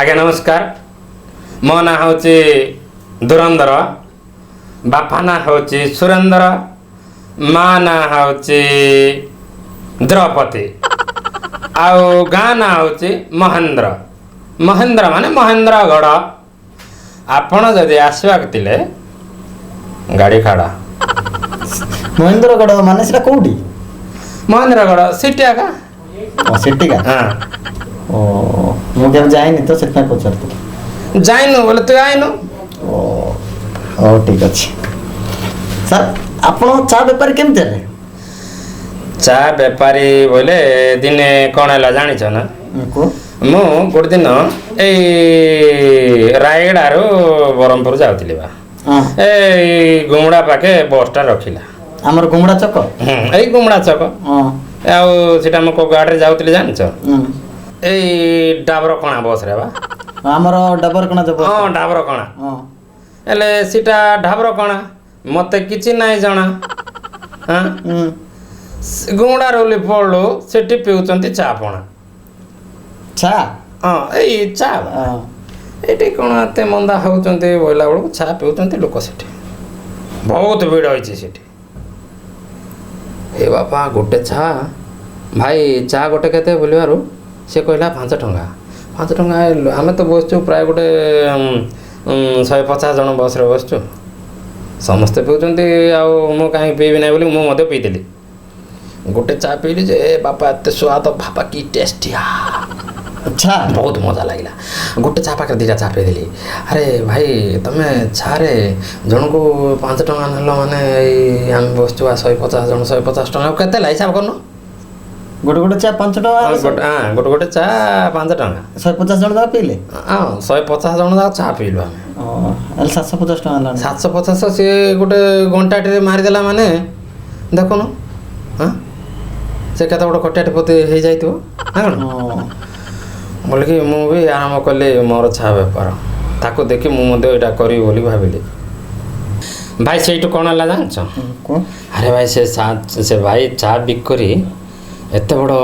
ଆଜ୍ଞା ନମସ୍କାର। ମୋ ନାଁ ହେଉଛି ଧୁରନ୍ଧର, ବାପା ନାଁ ହେଉଛି ସୁରେନ୍ଦ୍ର, ମା ନାଁ ହେଉଛି ଦ୍ରୌପଦୀ, ଆଉ ଗାଁ ନାଁ ହେଉଛି ମହେନ୍ଦ୍ର। ମହେନ୍ଦ୍ର ମାନେ ମହେନ୍ଦ୍ରଗଡ଼। ଆପଣ ଯଦି ଆସିବାକୁ ଥିଲେ ଗାଡ଼ି ଖାଡ଼ା। ମହେନ୍ଦ୍ରଗଡ଼ ମାନେ ସେଟା କୋଉଠି? ମହେନ୍ଦ୍ରଗଡ଼ ସିଟି ଆକା। ଓ, ସେଠିକା? ହଁ। ଓ, ମୁଁ କେବେ ଯାଇନି ତ, ସେଥିପାଇଁ ପଚାରୁଥିଲି। ଯାଇନୁ ବୋଲେ ତୁ ଆଇନୁ। ଓ ହଉ, ଠିକ ଅଛି। ସାର୍, ଆପଣ ଚା ବେପାରୀ କେମିତି ହେଲେ? ଚା ବେପାରୀ ବୋଇଲେ ଦିନେ କ'ଣ ହେଲା ଜାଣିଛ ନା? କୁହ। ମୁଁ ଗୋଟେ ଦିନ ଏଇ ରାୟଗଡ଼ାରୁ ବ୍ରହ୍ମପୁର ଯାଉଥିଲି ବା। ଏଇ ଗୁମୁଡ଼ା ପାଖେ ବସ୍ଟା ରଖିଲା। ଆମର ଗୁମୁଡ଼ା ଚକ? ହୁଁ, ଏଇ ଗୁମୁଡ଼ା ଚକ। ଆଉ ସେଟା ମୁଁ କୋଉ ଗାଡ଼ିରେ ଯାଉଥିଲି ଜାଣିଛ? ଏଇ ଡାବରକଣା ବସ୍ରେ ବା। ଆମର ଡବରକଣା ଯୋଉ? ହଁ, ଡାବରକଣା। ହେଲେ ସେଟା ଢାବରକଣା, ମତେ କିଛି ନାଇଁ ଜଣା। ହଁ, ଗୁମୁଡ଼ାରୁ ଓହ୍ଲି ପଡ଼ିଲୁ, ସେଠି ପିଉଛନ୍ତି ଚା ପଣା। ଚା? ହଁ, ଏଇ ଚା ବା। ଏଇଠି କ'ଣ ଏତେ ମନ୍ଦା ହେଉଛନ୍ତି ବୋଇଲା ବେଳକୁ ଚା ପିଉଛନ୍ତି ଲୋକ। ସେଠି ବହୁତ ଭିଡ଼ ହେଇଛି ସେଠି। ଏ ବାପା, ଗୋଟେ ଚା, ଭାଇ ଚା ଗୋଟେ କେତେ ବୋଲିବାରୁ ସେ କହିଲା 5 ଟଙ୍କା। 5 ଟଙ୍କା। ଆମେ ତ ବସିଛୁ ପ୍ରାୟ ଗୋଟେ 150 ଜଣ ବସ୍ରେ ବସିଛୁ, ସମସ୍ତେ ପିଉଛନ୍ତି, ଆଉ ମୁଁ କାହିଁକି ପିଇବି ନାହିଁ ବୋଲି ମୁଁ ମଧ୍ୟ ପିଇଦେଲି। ଗୋଟେ ଚା ପିଇଲି ଯେ ଏ ବାପା, ଏତେ ସ୍ୱାଦ, ବାପା କି ଟେଷ୍ଟିଆ। ଆଚ୍ଛା। ବହୁତ ମଜା ଲାଗିଲା। ଗୋଟେ ଚା ପାଖରେ 2ଟା ଚା ପିଇଦେଲି। ଆରେ ଭାଇ, ତମେ ଚାରେ ଜଣକୁ 5 ଟଙ୍କା ନେଲ, ମାନେ ଏଇ ଆମେ ବସିଛୁ ବା 150 ଜଣ, 150 ଟଙ୍କା କେତେ ହେଲା ହିସାବ କରୁନ। ଗୋଟେ ଗୋଟେ ଚା 5 ଟଙ୍କା? ଗୋଟେ, ହଁ, ଗୋଟେ ଗୋଟେ ଚା 5 ଟଙ୍କା। 150 ଜଣ ଯାକ ପିଇଲେ? ହଁ, 150 ଜଣ ଯାକ ଚା ପିଇଲୁ ଆମେ। ଓ, ହେଲେ 750 ଟଙ୍କା ହେଲାଣି। 750 ସିଏ ଗୋଟେ ଘଣ୍ଟାଟିରେ ମାରିଦେଲା। ମାନେ ଦେଖୁନ, ହଁ, ସେ କେତେ ବଡ଼ କୋଟିପତି ହେଇଯାଇଥିବ ନା କ'ଣ? ହଁ। ବୋଲିକି ମୁଁ ବି ଆରମ୍ଭ କଲି ମୋର ଚା ବେପାର। ତାକୁ ଦେଖି ମୁଁ ମଧ୍ୟ ଏଇଟା କରିବି ବୋଲି ଭାବିଲି। ଭାଇ, ସେଇଠୁ କ'ଣ ହେଲା ଜାଣିଛ? କୁହ। ଆରେ ଭାଇ, ସେ ଭାଇ ଚା ବିକରି ଏତେ ବଡ଼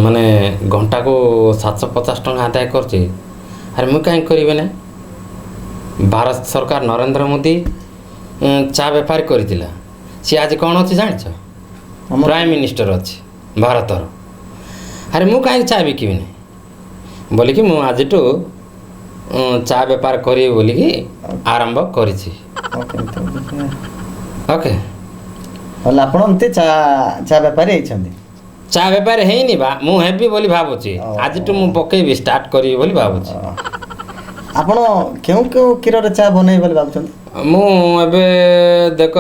ମାନେ ଘଣ୍ଟାକୁ 750 ଟଙ୍କା ଆଦାୟ କରୁଛି, ଆରେ ମୁଁ କାହିଁକି କରିବି ନା? ଭାରତ ସରକାର ନରେନ୍ଦ୍ର ମୋଦି ଚା ବେପାରୀ କରିଥିଲା। ସିଏ ଆଜି କ'ଣ ଅଛି ଜାଣିଛ? ପ୍ରାଇମ୍ ମିନିଷ୍ଟର ଅଛି ଭାରତର। ଆରେ ମୁଁ କାହିଁକି ଚା ବିକିବିନି ବୋଲିକି ମୁଁ ଆଜିଠୁ ଚା ବେପାର କରିବି ବୋଲିକି ଆରମ୍ଭ କରିଛି। ଓକେ। ଓକେ। ହେଲେ ଆପଣ ଏମିତି ଚା ଚା ବେପାରୀ ହେଇଛନ୍ତି? ଚା ବେପାର ହେଇନି ବା, ମୁଁ ହେବି ବୋଲି ଭାବୁଛି। ଆଜିଠୁ ମୁଁ ପକେଇବି, ଷ୍ଟାର୍ଟ କରିବି ବୋଲି ଭାବୁଛି। ଆପଣ କେଉଁ କେଉଁ କ୍ଷୀରରେ ଚା ବନେଇବେ ବୋଲି ଭାବୁଛନ୍ତି? ମୁଁ ଏବେ ଦେଖ,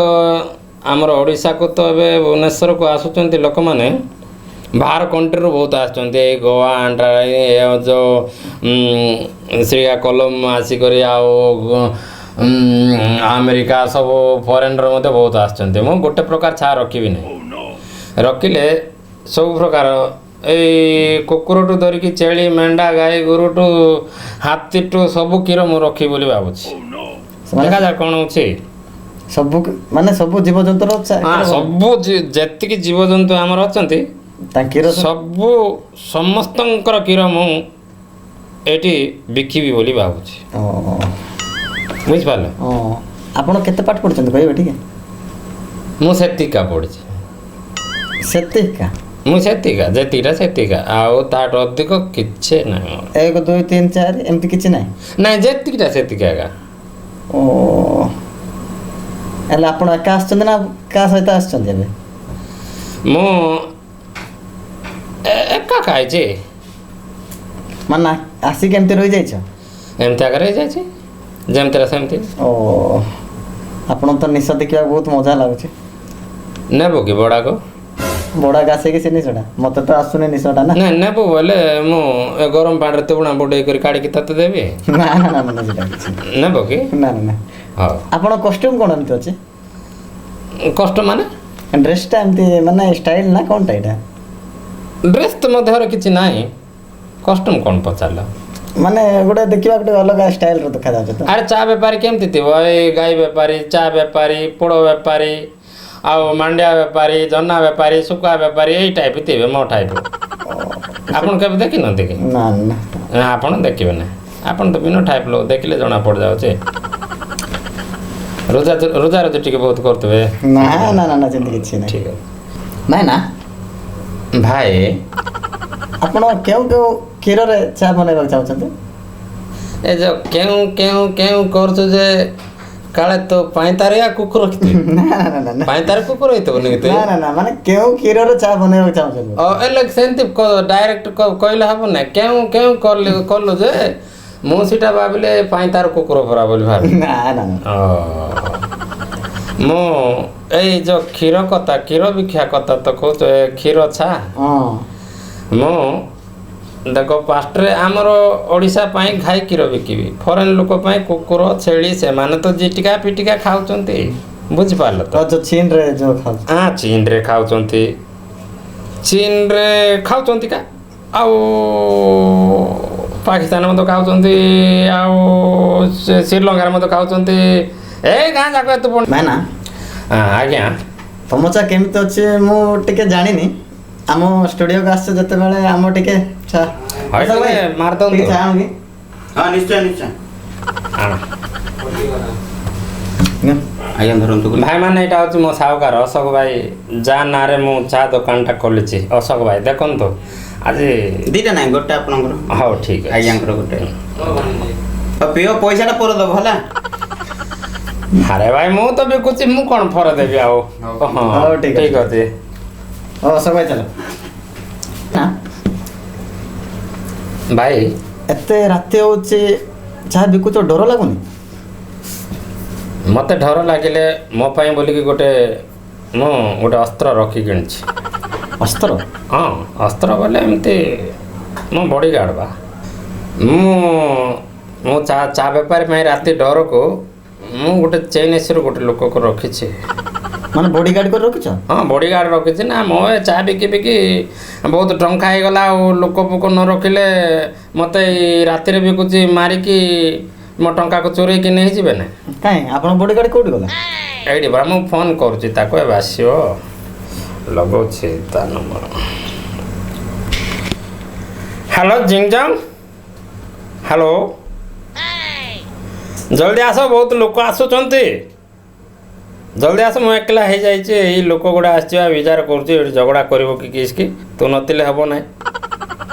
ଆମର ଓଡ଼ିଶାକୁ ତ ଏବେ ଭୁବନେଶ୍ୱରକୁ ଆସୁଛନ୍ତି ଲୋକମାନେ, ବାହାର କଣ୍ଟ୍ରିରୁ ବହୁତ ଆସୁଛନ୍ତି। ଏଇ ଗୋଆ, ଆନ୍ଧ୍ରା, ଏ ଯେଉଁ ଶ୍ରୀକାକଲମ ଆସିକରି, ଆଉ ଆମେରିକା, ସବୁ ଫରେନ୍ର ମଧ୍ୟ ବହୁତ ଆସୁଛନ୍ତି। ମୁଁ ଗୋଟେ ପ୍ରକାର ଚା ରଖିବି ନାହିଁ। ରଖିଲେ ସବୁ ପ୍ରକାର, ଏଇ କୁକୁରଠୁ ଧରିକି ଛେଳି, ମେଣ୍ଢା, ଗାଈ ଗୋରୁଠୁ ହାତୀଠୁ ସବୁ କ୍ଷୀର ମୁଁ ରଖିବି ବୋଲି ଭାବୁଛି। ସେମାନେ ଦେଖାଯାଉ କ'ଣ ହେଉଛି। ସବୁ ମାନେ ସବୁ ଜୀବଜନ୍ତୁର ଚା? ହଁ, ସବୁ ଯେତିକି ଜୀବଜନ୍ତୁ ଆମର ଅଛନ୍ତି, ତାଙ୍କ କ୍ଷୀର ସବୁ ସମସ୍ତଙ୍କର କ୍ଷୀର ମୁଁ ଏଇଠି ବିକିବି ବୋଲି ଭାବୁଛି। ବୁଝିପାରିଲ? ଓ, ଆପଣ କେତେ ପାଠ ପଢ଼ିଛନ୍ତି କହିବେ ଟିକେ? ମୁଁ ସେତିକା ପଢ଼ିଛି। ସେତିକା? ମୁଁ ସେତିକା, ଯେତିକିଟା ସେତିକା, ଆଉ ତାଠୁ ଅଧିକ କିଛି ନାହିଁ ମୋର। 1, 2, 3, 4 ଏମିତି କିଛି ନାହିଁ? ନାଇଁ, ଯେତିକିଟା ସେତିକି ଏକା। ଓ, ହେଲେ ଆପଣ ଏକା ଆସିଛନ୍ତି ନା କାହା ସହିତ ଆସିଛନ୍ତି ଏବେ? ମୁଁ ଏକା ଖାଇଛି। ମାନେ ଆସିକି ଏମିତି ରହିଯାଇଛ? ଏମିତି ଆକାରେ ହେଇଯାଇଛି, ଯେମିତିରେ ସେମିତି। ଓ, ଆପଣ ତ ନିଶ ଦେଖିବାକୁ ବହୁତ ମଜା ଲାଗୁଛି। ନେବୁ କି ବଡ଼ାକୁ? ବଡ଼ା ଆସିକି ସେ ନିଶଟା, ମତେ ତ ଆସୁନି ନିଶଟା ନା। ନାଇଁ, ନେବୁ ବୋଇଲେ ମୁଁ ଏ ଗରମ ପାଣିରେ ତୁବୁଣା ବୁଡ଼େଇ କରି କାଢ଼ିକି ତତେ ଦେବି। ନା ନା ନା ନା, ସେଟା କିଛି ନେବ କି? ନା ନା ନା। ହଉ। ଆପଣ କଷ୍ଟ୍ୟୁମ୍ କ'ଣ ଏମିତି ଅଛି? କଷ୍ଟ ମାନେ? ଡ୍ରେସଟା ଏମିତି ମାନେ ଷ୍ଟାଇଲ୍ ନା କ'ଣଟା ଏଇଟା? ଡ୍ରେସ୍ ତ ମୋ ଦେହରେ କିଛି ନାହିଁ, କଷ୍ଟମ୍ କ'ଣ ପଚାରିଲ? ମାନେ ଗୋଟେ ଦେଖିବାକୁ ଗୋଟେ ଅଲଗା ଷ୍ଟାଇଲ୍ର ଦେଖାଯାଉଛି ତ। ଆରେ ଚା ବେପାରୀ କେମିତି ଥିବ? ଏଇ ଗାଈ ବେପାରୀ, ଚା ବେପାରୀ, ପୋଡ଼ ବେପାରୀ, ଆଉ ମାଣ୍ଡିଆ ବେପାରୀ, ଜହ୍ନା ବେପାରୀ, ଶୁଖୁଆ ବେପାରୀ, ଏଇ ଟାଇପ୍ ଥିବେ ମୋ ଟାଇପ୍। ଆପଣ କେବେ ଦେଖିନାହାନ୍ତି କି? ନା ନା। ନା, ଆପଣ ଦେଖିବେ ନା, ଆପଣ ତ ବିନ ଟାଇପ୍ ଲୋକ, ଦେଖିଲେ ଜଣା ପଡ଼ିଯାଉଛି। ରୋଜା ରୋଜା ରୋଜି ଟିକେ ବହୁତ କରୁଥିବେ। ନା ନା ନା ନା, ସେମିତି କିଛି ନାହିଁ। ଠିକ୍ ଅଛି। ଭାଇନା। ଭାଇ। ଆପଣ କେଉଁ କେଉଁ କ୍ଷୀରରେ ଚା ବନେଇବାକୁ ଚାହୁଁଛନ୍ତି? ଏ ଯୋଉ କେଉଁ କେଉଁ କେଉଁ କରୁଛୁ ଯେ, କାଳେ ତୋ ପାଇଁତାରିଆ କୁକୁର ନା ନା ନା ନା। ପାଇଁତାର କୁକୁର ହେଇଥିବ ନି କି? ନା ନା ନା, ମାନେ କେଉଁ କ୍ଷୀରରେ ଚା ବନେଇବାକୁ ଚାହୁଁଛନ୍ତି? ଓ ହେଲେ ସେମିତି ଡାଇରେକ୍ଟ କହିଲେ ହବ ନା? କେଉଁ କେଉଁ କଲି କଲୁ ଯେ, ମୁଁ ସେଇଟା ଭାବିଲେ ପାଇଁତାର କୁକୁର ପରା ବୋଲି ଭାବିଲି। ନା ନା ନା। ମୁଁ ଏଇ ଯୋଉ କ୍ଷୀର କଥା, କ୍ଷୀର ବିକ୍ଷା କଥା ତ କହୁଛ, ଏ କ୍ଷୀର ଚା। ହଁ। ମୁଁ ଦେଖ, ଫାଷ୍ଟରେ ଆମର ଓଡ଼ିଶା ପାଇଁ ଗାଈ କ୍ଷୀର ବିକିବି, ଫରେନ୍ ଲୋକ ପାଇଁ କୁକୁର, ଛେଳି, ସେମାନେ ତ ଜିଟିକା ପିଟିକା ଖାଉଛନ୍ତି, ବୁଝିପାରିଲ ତ? ଯୋଉ ଚୀନରେ ଯୋଉ ଖାଉଛନ୍ତି। ହଁ, ଚୀନରେ ଖାଉଛନ୍ତି, ଚୀନରେ ଖାଉଛନ୍ତି କା, ଆଉ ପାକିସ୍ତାନ ମଧ୍ୟ ଖାଉଛନ୍ତି, ଆଉ ଶ୍ରୀଲଙ୍କାରେ ମଧ୍ୟ ଖାଉଛନ୍ତି, ଏ ଗାଁ ଯାକ ଏତେ। ଭାଇନା। ଆଜ୍ଞା। ତମ ଚା କେମିତି ଅଛି ମୁଁ ଟିକେ ଜାଣିନି। ଆମ ଷ୍ଟୁଡ଼ିଓକୁ ଆସିଛ ଯେତେବେଳେ, ଆମ ଟିକେ ଚା ମାରିଦିଅନ୍ତୁ। ଚା ଆଣୁ କି? ହଁ, ନିଶ୍ଚୟ ନିଶ୍ଚୟ। ଆଣ। ଆଜ୍ଞା, ଧରନ୍ତୁ। ଭାଇମାନେ, ଏଇଟା ହେଉଛି ମୋ ସାହୁକାର ଅଶୋକ ଭାଇ, ଯାହା ନାଁରେ ମୁଁ ଚା ଦୋକାନଟା ଖୋଲିଛି। ଅଶୋକ ଭାଇ, ଦେଖନ୍ତୁ ଆଜି ଦିଟା ନାଇଁ, ଗୋଟେ ଆପଣଙ୍କର। ହଉ, ଠିକ୍ ଅଛି। ଆଜ୍ଞାଙ୍କର ଗୋଟେ। ପିଅ, ପଇସାଟା ପରେ ଦେବ ହେଲା। ଆରେ ଭାଇ, ମୁଁ ତ ବିକୁଛି, ମୁଁ କ'ଣ ଫର ଦେବି ଆଉ? ହଁ, ଠିକ୍ ଅଛି। ହଉ ଅଶୋକ ଭାଇ, ଚାଲ। ଭାଇ। ଏତେ ରାତି ହେଉଛି, ଚା ବିକୁଛ, ଡର ଲାଗୁନି? ମୋତେ ଡର ଲାଗିଲେ ମୋ ପାଇଁ ବୋଲିକି ଗୋଟେ ମୁଁ ଗୋଟେ ଅସ୍ତ୍ର ରଖି କିଣିଛି। ଅସ୍ତ୍ର? ହଁ, ଅସ୍ତ୍ର ବୋଲେ ଏମିତି ମୋ ବଡ଼ିଗାର୍ଡ଼ ବା। ମୁଁ ଚା ଚା ବେପାରୀ ପାଇଁ ରାତି ଡରକୁ ମୁଁ ଗୋଟେ ଚେନ୍ନାଇରୁ ଗୋଟେ ଲୋକକୁ ରଖିଛି। ମାନେ ବଡ଼ିଗାର୍ଡ଼ କରି ରଖିଛ? ହଁ, ବଡ଼ିଗାର୍ଡ଼ ରଖିଛି ନା। ମୋ ଏ ଚା ବିକି ବିକି ବହୁତ ଟଙ୍କା ହେଇଗଲା, ଆଉ ଲୋକ ଫୋକ ନ ରଖିଲେ ମୋତେ ଏଇ ରାତିରେ ବିକୁଛି, ମାରିକି ମୋ ଟଙ୍କାକୁ ଚୋରେଇକି ନେଇଯିବେ ନା। କାଇଁ, ଆପଣ ବଡ଼ିଗାର୍ଡ଼ କୋଉଠି ଗଲା? ଏଇଠି ପରା, ମୁଁ ଫୋନ୍ କରୁଛି ତାକୁ, ଏବେ ଆସିବ। ଲଗାଉଛି ତା ନମ୍ବର। ହ୍ୟାଲୋ ଜିଙ୍ଗଜଙ୍ଗ, ହ୍ୟାଲୋ, ଜଲ୍ଦି ଆସ, ବହୁତ ଲୋକ ଆସୁଛନ୍ତି, ଜଲ୍ଦି ଆସ। ମୁଁ ଏକଲା ହେଇଯାଇଛି, ଏଇ ଲୋକ ଗୁଡ଼ା ଆସିଯିବା ବିଚାର କରୁଛି, ଏଠି ଝଗଡ଼ା କରିବ କି କିସ୍ କି, ତୁ ନଥିଲେ ହେବ ନାହିଁ।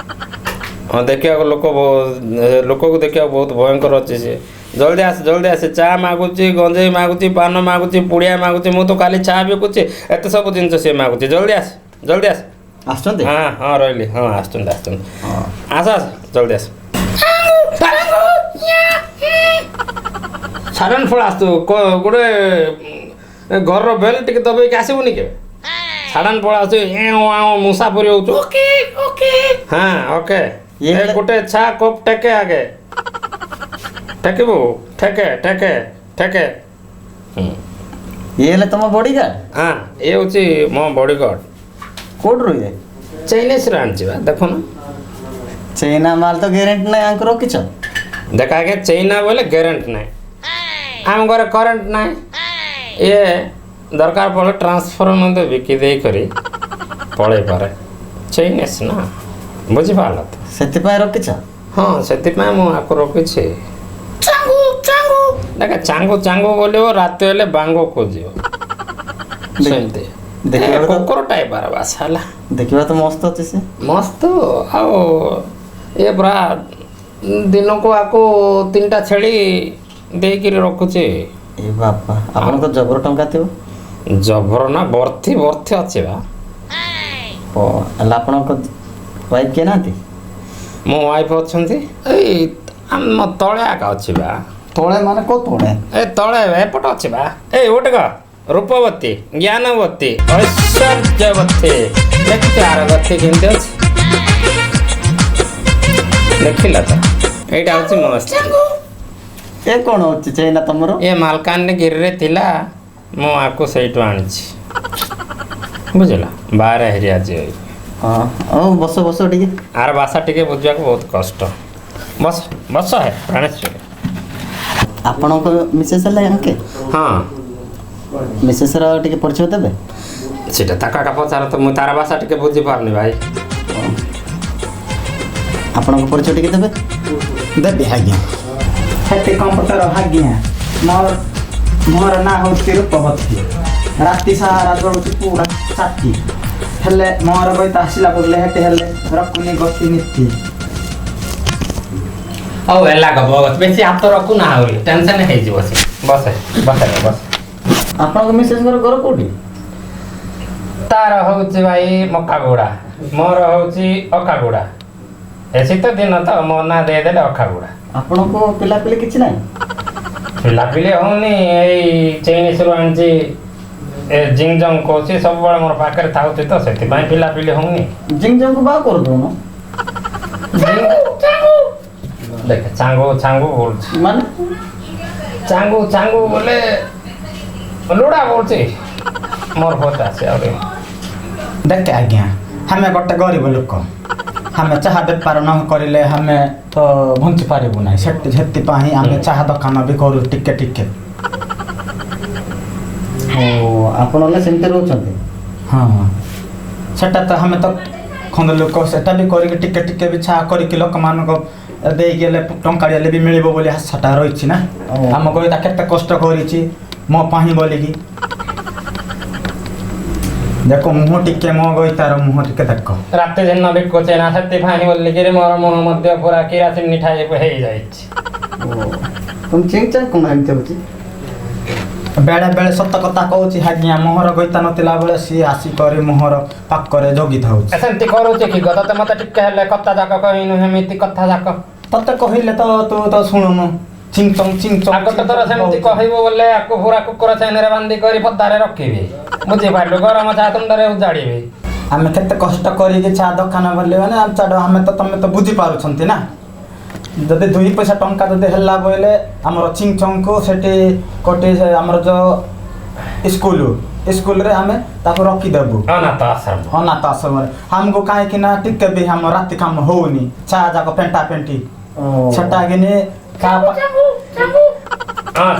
ହଁ, ଦେଖିବାକୁ ଲୋକ, ଲୋକକୁ ଦେଖିବାକୁ ବହୁତ ଭୟଙ୍କର ଅଛି ସେ। ଜଲ୍ଦି ଆସ, ଜଲ୍ଦି ଆସ। ଚା ମାଗୁଛି, ଗଞ୍ଜେଇ ମାଗୁଛି, ପାନ ମାଗୁଛି, ପୁଡ଼ିଆ ମାଗୁଛି। ମୁଁ ତ କାଲି ଚା ବିକୁଛି, ଏତେ ସବୁ ଜିନିଷ ସିଏ ମାଗୁଛି। ଜଲ୍ଦି ଆସ, ଜଲ୍ଦି ଆସ। ଆସୁଛନ୍ତି? ହଁ ହଁ, ରହିଲି। ହଁ, ଆସୁଛନ୍ତି ଆସୁଛନ୍ତି। ଆସ ଆସ, ଜଲ୍ଦି ଆସ। ସଡନ୍ ଫଳ ଆସୁ, ଗୋଟେ ଘରର ବେଲ୍ ଟିକେ ଦବେଇକି ଆସିବୁନି କେବେ? ସଡନ୍ ଫଳ ଆସୁ, ମୂଷା ପରି ହଉଛୁ। Okay okay. ହଁ, ଓକେ। ଗୋଟେ ଚା କପ୍ ଟେକେ, ଆଗେ ଟେକିବୁ, ଠେକେ ଠେକେ ଠେକେ। ଇଏ ହେଲେ ତମ ବଡ଼ିଗାର୍ଡ଼? ହଁ, ଇଏ ହେଉଛି ମୋ ବଡ଼ିଗାର୍ଡ଼। କୋଉଠୁ ଇଏ? ଚାଇନିଜରୁ ଆଣିଛି ବା, ଦେଖୁନ। ଚାଇନା ମାଲ ତ ଗ୍ୟାରେଣ୍ଟି ନାହିଁ, ଆଙ୍କୁ ରଖିଛ? ଦେଖ ଆଜ୍ଞା, ଚାଇନା ବୋଇଲେ ଗ୍ୟାରେଣ୍ଟି ନାହିଁ, ଆମ ଘରେ କରେଣ୍ଟ ନାହିଁ। ଇଏ ଦରକାର ପଡ଼ିଲେ ଟ୍ରାନ୍ସଫର୍ମର ମଧ୍ୟ ବିକି ଦେଇକରି ପଳେଇ ପାରେ, ଚାଇନିଜ ନା, ବୁଝିପାରିଲ ତ? ସେଥିପାଇଁ ରଖିଛ? ହଁ, ସେଥିପାଇଁ ମୁଁ ଆକୁ ରଖିଛି। ଚାଙ୍ଗୁ ଚାଙ୍ଗୁ, ଦେଖ, ଚାଙ୍ଗୁ ଚାଙ୍ଗୁ ବୋଲିବ, ରାତି ହେଲେ ବାଙ୍ଗ ଖୋଜିବ ସେମିତି କୁକୁର ଟାଇପ୍ ବାସ ହେଲା। ଦେଖିବା ତ ମସ୍ତ ଅଛି ସେ। ମସ୍ତ, ଆଉ ଇଏ ପୁରା ଦିନକୁ ଆକୁ 3ଟା ଛେଳି ଦେଇକିରି ରଖୁଛି। ଏ ବାପା, ଆପଣଙ୍କ ଜବର ଟଙ୍କା ଥିବ। ଜବର ନା, ବର୍ଥି ବର୍ଥି ଅଛି ବା। ଓ ହେଲେ ଆପଣଙ୍କ ୱାଇଫ୍ କିଏ ନାହାନ୍ତି? ମୋ ୱାଇଫ୍ ଅଛନ୍ତି, ଏଇ ଆମ ତଳେ ଆକା ଅଛି ବା। ତଳେ ମାନେ କୋଉ ତଳେ? ଏ ତଳେ ଏପଟ ଅଛି ବା। ଏଇ ଗୋଟେ ରୂପବତୀ, ଜ୍ଞାନବତୀ, ଐଶ୍ୱର୍ଯ୍ୟବତୀ, ଦେଖିଛ ଆର ଗତି କେମିତି ଅଛି? ଦେଖିଲ ତ? ଏଇଟା ହେଉଛି ମୋ ସ୍ତ୍ରୀ। ଏ କ'ଣ ଅଛି ଚାଇନା ତମର? ଏ ମାଲକାନଗିରିରେ ଥିଲା, ମୁଁ ଆକୁ ସେଇଠୁ ଆଣିଛି, ବୁଝିଲ? ବାହାରେ ହେରି ଆଜି। ହଁ, ହଉ, ବସ ବସ ଟିକେ। ଆର ଭାଷା ଟିକେ ବୁଝିବାକୁ ବହୁତ କଷ୍ଟ। ବସ ବସ ହେ ପ୍ରାଣେଶ୍ୱରୀ। ଆପଣଙ୍କ ମିସେସ୍ ହେଲେ ଆଙ୍କେ? ହଁ। ମିସେସ୍ର ଟିକେ ପରିଚୟ ଦେବେ? ସେଇଟା ତାକୁ ଏକା ପଚାର ତ, ମୁଁ ତାର ଭାଷା ଟିକେ ବୁଝିପାରୁନି ଭାଇ। ଆପଣଙ୍କ ପରିଚୟ ଟିକେ ଦେବେ? ଦେବି ଆଜ୍ଞା। ହେତି କମ୍ପ୍ୟୁଟର ଆଜ୍ଞା, ମୋର ମୋର ନାଁ ହେଉଛି ରୂପବତୀ। ରାତି ସାରା ଜଳୁଛି ପୁରା ଛାତି, ହେଲେ ମୋର ବହିତ ଆସିଲା ବୋଲେ ହେଟି ହେଲେ ରଖୁନି ଗତି ନୀତି। ହଉ ହେଲା ଗବ, ବେଶୀ ହାତ ରଖୁନା, ଆହୁରି ଟେନସନ୍ ହେଇଯିବ ସେ। ବସେ ବସେ ବସେ। ଆପଣଙ୍କ ମିସେସଙ୍କର ଘର କୋଉଠି? ତାର ହଉଛି ଭାଇ ମକାଗୁଡ଼ା, ମୋର ହଉଛି ଅଖାଗୁଡ଼ା। ଏ ଶୀତ ଦିନ ତ ମୋ ନାଁ ଦେଇଦେଲେ ଅଖାଗୁଡ଼ା। ଆପଣଙ୍କୁ ପିଲାପିଲି କିଛି ନାହିଁ? ପିଲାପିଲି ହଉନି। ଏଇ ଚାଇନିସରୁ ଆଣିଛି, ଏ ଜିଙ୍ଗ ଜଙ୍ଗ କହୁଛି, ସବୁବେଳେ ମୋର ପାଖରେ ଥାଉଛି ତ, ସେଥିପାଇଁ ପିଲାପିଲି ହଉନି। ଜିଙ୍ଗ ଜଙ୍ଗକୁ ବାହା କରିଦଉନ। ଦେଖ, ଚାଙ୍ଗୁ ଚାଙ୍ଗୁ ବୋଲୁଛି। ମାନେ? ଚାଙ୍ଗୁ ଚାଙ୍ଗୁ ବୋଲେ ଲୋଡ଼ା ବୋଲୁଛି। ମୋର ବହୁତ ଆସେ ଆହୁରି। ଦେଖେ ଆଜ୍ଞା, ଆମେ ଗୋଟେ ଗରିବ ଲୋକ। ଆମେ ଚାହା ବେପାର ନ କରିଲେ ଆମେ ତ ବଞ୍ଚି ପାରିବୁ ନାହିଁ। ସେଠି ସେଥିପାଇଁ ଆମେ ଚାହା ଦୋକାନ ବି କରୁ ଟିକେ ଟିକେ। ଓ, ଆପଣ ହେଲେ ସେମିତି ରହୁଛନ୍ତି? ହଁ, ସେଟା ତ ଆମେ ତ ଖଣ୍ଡ ଲୋକ, ସେଟା ବି କରିକି ଟିକେ ଟିକେ ବି ଚାହା କରିକି ଲୋକମାନଙ୍କ ଦେଇକି ହେଲେ ଟଙ୍କାଟି ହେଲେ ବି ମିଳିବ ବୋଲି ଆଶାଟା ରହିଛି ନା। ଆମ ଗଇତା କେତେ କଷ୍ଟ କରିଛି ମୋ ପାଇଁ ବୋଲିକି। ଦେଖ ମୁହଁ ଟିକେ, ମୋ ଗଇତାର ମୁହଁ ଟିକେ ଦେଖ। ରାତି ଦିନ ବିକୁଛି ନା, ସେଥିପାଇଁ ବୋଲିକିରି ମୋର ମୁହଁ ମଧ୍ୟ ପୁରା କିରାସିନି ଠାଇ ହେଇଯାଇଛି। ଓ, ତମ ଚିଙ୍ଗ ଚାଙ୍ଗ କ'ଣ ଏମିତି ହେଉଛି? ବେଳେ ବେଳେ ସତ କଥା କହୁଛି ଆଜ୍ଞା, ମୋହର ଗଇତା ନଥିଲା ବେଳେ ସିଏ ଆସିକରି ମୋହର ପାଖରେ ଜଗିଥାଉଛି। ସେମିତି କରୁଛି କି ଗୋ? ତତେ ମତେ ଟିକେ ହେଲେ କଥା ଯାକ କହିନୁ, ସେମିତି କଥା ଯାକ। ତତେ କହିଲେ ତ ତୁ ତ ଶୁଣୁନୁ। ଚିଙ୍ଗ ଚଙ୍ଗ ଚିଙ୍ଗ ଚଙ୍ଗ। ଆଗ ତ ତୋର ସେମିତି କହିବୁ ବୋଲେ ଆକୁ ପୁରା କୁକୁର ଚେନରେ ବାନ୍ଧି କରି ପଦାରେ ରଖିବି, ବୁଝିପାରିଲୁ? ଗରମ ଚା ତୁଣ୍ଡରେ ଉଜାଡ଼ିବି। ଆମେ କେତେ କଷ୍ଟ କରିକି ଚା ଦୋକାନ ବୋଲି ମାନେ ଛାଡ଼, ଆମେ ତ ତମେ ତ ବୁଝିପାରୁଛନ୍ତି ନା। ଯଦି ଦୁଇ ପଇସା ଟଙ୍କା ଯଦି ହେଲା ବୋଇଲେ ଆମର ଚିଙ୍ଗ ଚଙ୍ଗକୁ ସେଠି କୋଟି ସେ ଆମର ଯେଉଁ ସ୍କୁଲରେ ଆମେ ତାକୁ ରଖିଦେବୁ। ଅନାଥ ଆଶ୍ରମ। ଅନାଥ ଆଶ୍ରମରେ। ଆମକୁ କାହିଁକି ନା ଟିକେ ବି ଆମ ରାତି କାମ ହଉନି, ଚା ଯାକ ପେଣ୍ଟା ପେଣ୍ଟି ସେଟା କିନି। ହଁ,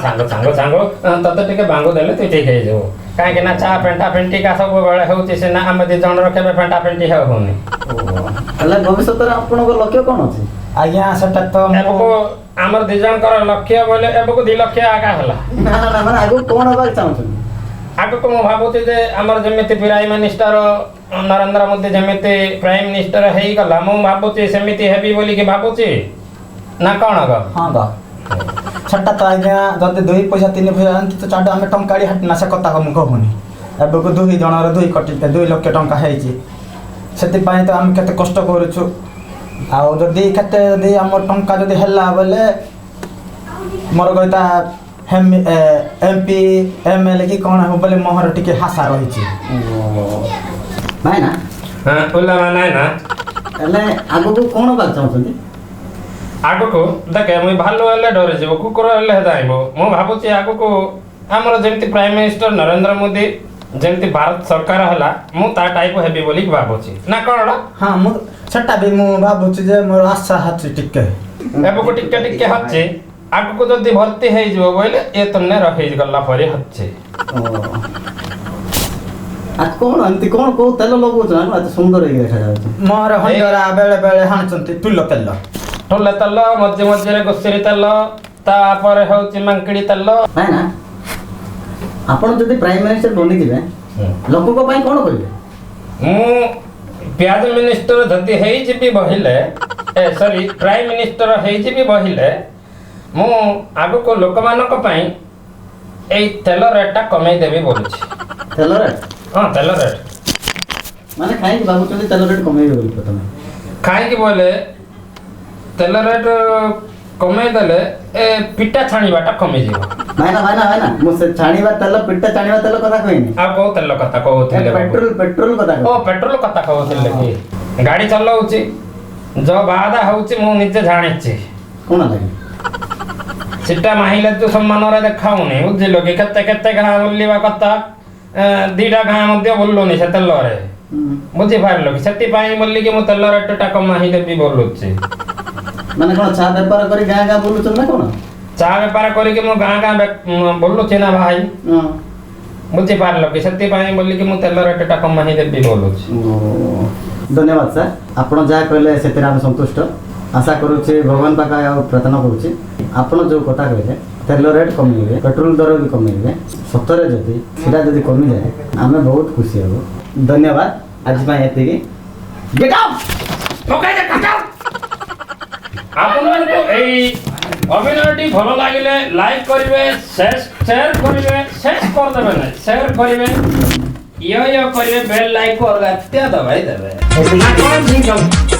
ସାଙ୍ଗ ସାଙ୍ଗ ସାଙ୍ଗ, ତତେ ଟିକେ ବାଙ୍ଗୁ ଦେଲେ ତୁ ଠିକ ହେଇଯିବୁ। କାହିଁକି ନା ଚା ପେଣ୍ଟା ପେଣ୍ଟିକା ସବୁବେଳେ ହଉଛି ସିନା, ଆମେ ଦି ଜଣର କେବେ ପେଣ୍ଟା ପେଣ୍ଟି ହଉନି। ହେଲେ ଭବିଷ୍ୟତରେ ଆପଣଙ୍କ ଲକ୍ଷ୍ୟ କ'ଣ ଅଛି? ଆଜ୍ଞା, ସେଟା ତ ଏବେକୁ ଆମର ଦି ଜଣଙ୍କର ଲକ୍ଷ୍ୟ ବୋଇଲେ ଏବେକୁ 2 ଲକ୍ଷ ଆଗା ହେଲା। ନା ନା ନା, ମାନେ ଆଗକୁ କ'ଣ ହେବାକୁ ଚାହୁଁଛନ୍ତି? ଆଗକୁ ମୁଁ ଭାବୁଛି ଯେ ଆମର ଯେମିତି ପ୍ରାଇମ ମିନିଷ୍ଟର ନରେନ୍ଦ୍ର ମୋଦି ଯେମିତି ପ୍ରାଇମ ମିନିଷ୍ଟର ହେଇଗଲା, ମୁଁ ଭାବୁଛି ସେମିତି ହେବି ବୋଲିକି ଭାବୁଛି ନା କ'ଣ ଗୋ? ହଁ ଗ, ସେଟା ତ ଆଜ୍ଞା, ଯଦି ଦୁଇ ପଇସା ତିନି ପଇସା ଏମିତି ତ ଚାଟ ଆମେ ଟଙ୍କାଡ଼ି ହାଟ ନା, ସେ କଥା ମୁଁ କହୁନି। ଏବେକୁ ଦୁଇ ଜଣର 2 କୋଟି 2 ଲକ୍ଷ ଟଙ୍କା ହେଇଛି, ସେଥିପାଇଁ ତ ଆମେ କେତେ କଷ୍ଟ କରୁଛୁ। ଆଉ ଯଦି କେତେ ଯଦି ଆମ ଟଙ୍କା ଯଦି ହେଲା ବୋଲେ ମୋର ଗଇତା ଏମପି ଏମଏଲଏ କି କ'ଣ ହେବ ବୋଲେ ମୋହର ଟିକେ ଆଶା ରହିଛି। ଭାଇନା। ହଁ, ଉଲ୍ଲାମା ନାଇଁ ନା। ହେଲେ ଆଗକୁ କ'ଣ ହେବାକୁ ଚାହୁଁଛନ୍ତି? ଆଗକୁ ଦେଖେ, ମୁଇଁ ଭାଲୁ ହେଲେ ଡରିଯିବ, କୁକୁର ହେଲେ ଧାଇଁବ। ମୁଁ ଭାବୁଛି ଆଗକୁ ଆମର ଯେମିତି ପ୍ରାଇମ ମିନିଷ୍ଟର ନରେନ୍ଦ୍ର ମୋଦି ଯେମିତି ଭାରତ ସରକାର ହେଲା, ମୁଁ ତା ଟାଇପ ହେବି ବୋଲି ଭାବୁଛି ନା କ'ଣ? ହଁ, ମୁଁ ସେଟା ବି ମୁଁ ଭାବୁଛି ଯେ ମୋର ଆଶା ଅଛି ଟିକେ। ଏବେକୁ ଟିକେ ଟିକେ ହচ্ছে, ଆଗକୁ ଯଦି ଭର୍ତ୍ତି ହେଇଯିବ ବୋଇଲେ ଏ ତୁମେ ରହିଗଲା ପରେ ହচ্ছে। ଆଉ କ'ଣ ଏମିତି କ'ଣ କୋଉ ତେଲ ଲଗାଉଛ ନା ଏତେ ସୁନ୍ଦର ହେଇକି ଦେଖାଯାଉଛି? ମୋର ହଣ୍ଡରା ବେଳେ ବେଳେ ହାଣୁଛନ୍ତି ଟୁଲ ତେଲ। ଠୋଲା ତେଲ, ମଝି ମଝିରେ ଘୁଷୁରୀ ତେଲ, ତାପରେ ହଉଛି ମାଙ୍କିଡ଼ି ତେଲ। ଭାଇନା, ଆପଣ ଯଦି ପ୍ରାଇମ ମିନିଷ୍ଟର ବନିଯିବେ, ଲୋକଙ୍କ ପାଇଁ କ'ଣ କରିବେ? ମୁଁ ପିଆଜ ମିନିଷ୍ଟର ଯଦି ହେଇଯିବି ବହିଲେ, ଏ ସରି, ପ୍ରାଇମ ମିନିଷ୍ଟର ହେଇଯିବି ବହିଲେ, ମୁଁ ଆଗକୁ ଲୋକମାନଙ୍କ ପାଇଁ ଏଇ ତେଲ ରେଟଟା କମେଇ ଦେବି ବୋଲୁଛି। ତେଲ ରେଟ୍? ହଁ, ତେଲ ରେଟ୍। ମାନେ କାହିଁକି ଭାବୁଛନ୍ତି ତେଲ ରେଟ୍ କମେଇବେ ବୋଲି ପ୍ରଥମେ? କାହିଁକି ବୋଇଲେ ତେଲ ରେଟ୍ କମେଇ ଦେଲେ ଏ ପିଠା ଛାଣିବାଟା କମିଯିବ। ଭାଇନା ଭାଇନା ଭାଇନା, ମୁଁ ସେ ଛାଣିବା ତେଲ, ପିଠା ଛାଣିବା ତେଲ କଥା କହିନି। ଆଉ କୋଉ ତେଲ କଥା କହୁଥିଲେ? ପେଟ୍ରୋଲ, ପେଟ୍ରୋଲ କଥା। ଓ, ପେଟ୍ରୋଲ କଥା କହୁଥିଲେ କି? ଗାଡ଼ି ଚଲାଉଛି, ଯୋଉ ବାଧା ହଉଛି ମୁଁ ନିଜେ ଜାଣିଛି। କ'ଣ ଲାଗେ? ସେଟା ମାହିଲେ ତୁ ସମ୍ମାନରେ ଦେଖାଉନି, ବୁଝିଲ କି? କେତେ କେତେ ଗାଁ ବୁଲିବା କଥା, ଦିଟା ଗାଁ ମଧ୍ୟ ବୁଲୁନି ସେ ତେଲରେ, ବୁଝିପାରିଲ କି? ସେଥିପାଇଁ ବୋଲିକି ମୁଁ ତେଲ ରେଟଟା କମାଇ ଦେବି ବୋଲୁଛି। ମାନେ କ'ଣ ଚା ବେପାର କରି ଗାଁ ଗାଁ ବୁଲୁଛନ୍ତି ନା କ'ଣ? ଚା ବେପାର କରିକି ମୁଁ ଗାଁ ଗାଁ ବୁଲୁଛି ନା ଭାଇ, ବୁଝିପାରିଲ କି? ସେଥିପାଇଁ ବୋଲିକି ମୁଁ ତେଲ ରେଟଟା କମାଇ ଦେବି ବୋଲୁଛି। ଧନ୍ୟବାଦ ସାର୍, ଆପଣ ଯାହା କହିଲେ ସେଥିରେ ଆମେ ସନ୍ତୁଷ୍ଟ। ଆଶା କରୁଛି, ଭଗବାନ ପାଖରେ ଆଉ ପ୍ରାର୍ଥନା କରୁଛି, ଆପଣ ଯେଉଁ କଥା କହିଲେ, ତେଲ ରେଟ୍ କମେଇବେ, ପେଟ୍ରୋଲ ଦର ବି କମେଇବେ, ସତରେ ଯଦି ସେଇଟା ଯଦି କମିଯାଏ, ଆମେ ବହୁତ ଖୁସି ହେବୁ। ଧନ୍ୟବାଦ, ଆଜି ପାଇଁ ଏତିକି। Get out! ଆପଣମାନଙ୍କୁ ଏଇ ଅଭିନୟଟି ଭଲ ଲାଗିଲେ ଲାଇକ୍ କରିବେ, ସେୟାର କରିବେ, ଶେଷ କରିଦେବେ ନାହିଁ, ସେୟାର କରିବେ, ଇଏ ଇଏ କରିବେ, ବେଲ୍ ଲାଇକ୍ ଅଲଗା ଦବାଇ ଦେବେ। ନା କଣ?